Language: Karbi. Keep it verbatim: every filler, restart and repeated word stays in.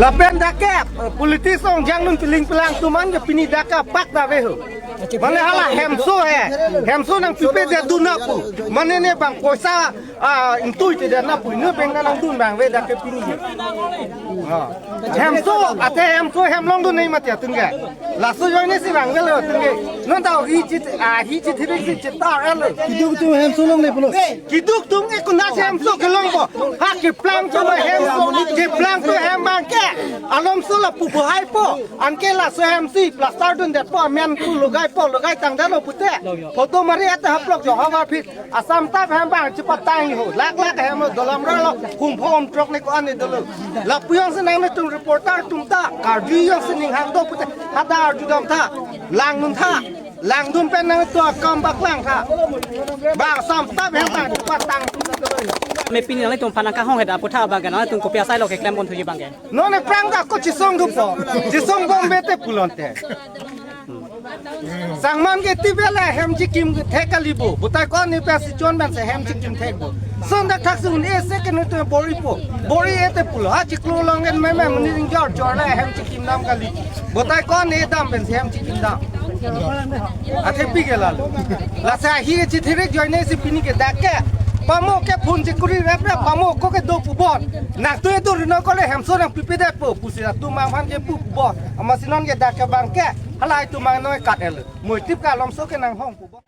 Lapen dak ke, eh, politics ong jang nun piling pelang atum an ke pini dak ke pak ta ave ho. Mane hala hemso he. Hemso nangpipe det dun na pu. Mane ne bang poisa, ah, ingtui te det na pu. Ne bang nangdun bang ave dak ke pini. Ah. Hemso, ate hemso hem longdun nei mati atum ke. Laso ajoine si vangvelo atum ke. Non ta hi chit, ah, hi chit hi si chit ta elo. Kiduk atum hemso longle pulo. Kiduk atum ke konat hemso kelongpo. Ha keplang atum hemso, keplang atum hem bang ke. Alomso lapu bohaipo. Anke laso hem si plaster dundetpo, amen ku logaipo, logai tangdetlo pute. Photo mari ate haplok jo havar phit. Assam ta hem bang chepatang ho. Lak lak hem dolom rolo. Kum phom trok ne ko-an ne dolo. Lapu jongsi nanglitum reporter atum ta. Karbi jongsi ning hang do pute. Hada arjudam tha. Lang nun tha. Langdun pen nangtum akam bak lang tha. Bang Assam ta hem bang chepatang. Me pini nanglitum aphan nangkahong heda aphuthak abang ke nanglitum kopi asai lo keklem pon thuji abang ke. Non aphrang ta ko chisong dupo. Chisong bombe te pulote. Sangman ke tibela hem chikim thek kali bo. Butai ko-an ne pa si chon ban se hem chikim thek bo. Son dak thak si un-e se ke nangtum boripo. Bori-e te pulo. Ha chiklo long en meme muni ring jor jor la hem chikim dam kali. Butai ko-an ne dam pen si hem chikim dam. Athe pi ke lalo. Lasi ahi ke chithirik ajoine si pini ke dak ke. Pamo ke phone chikuri rep rep pamo ko ke do pu bon. Nangtum edu rino ko le hemso nangpipe detpo pusi atum aphan ke pu pu bon. Amatsi non ke dak ke bang ke. Halai atum ang noi kat el. Moitip ke alomso ke nanghong pu bon.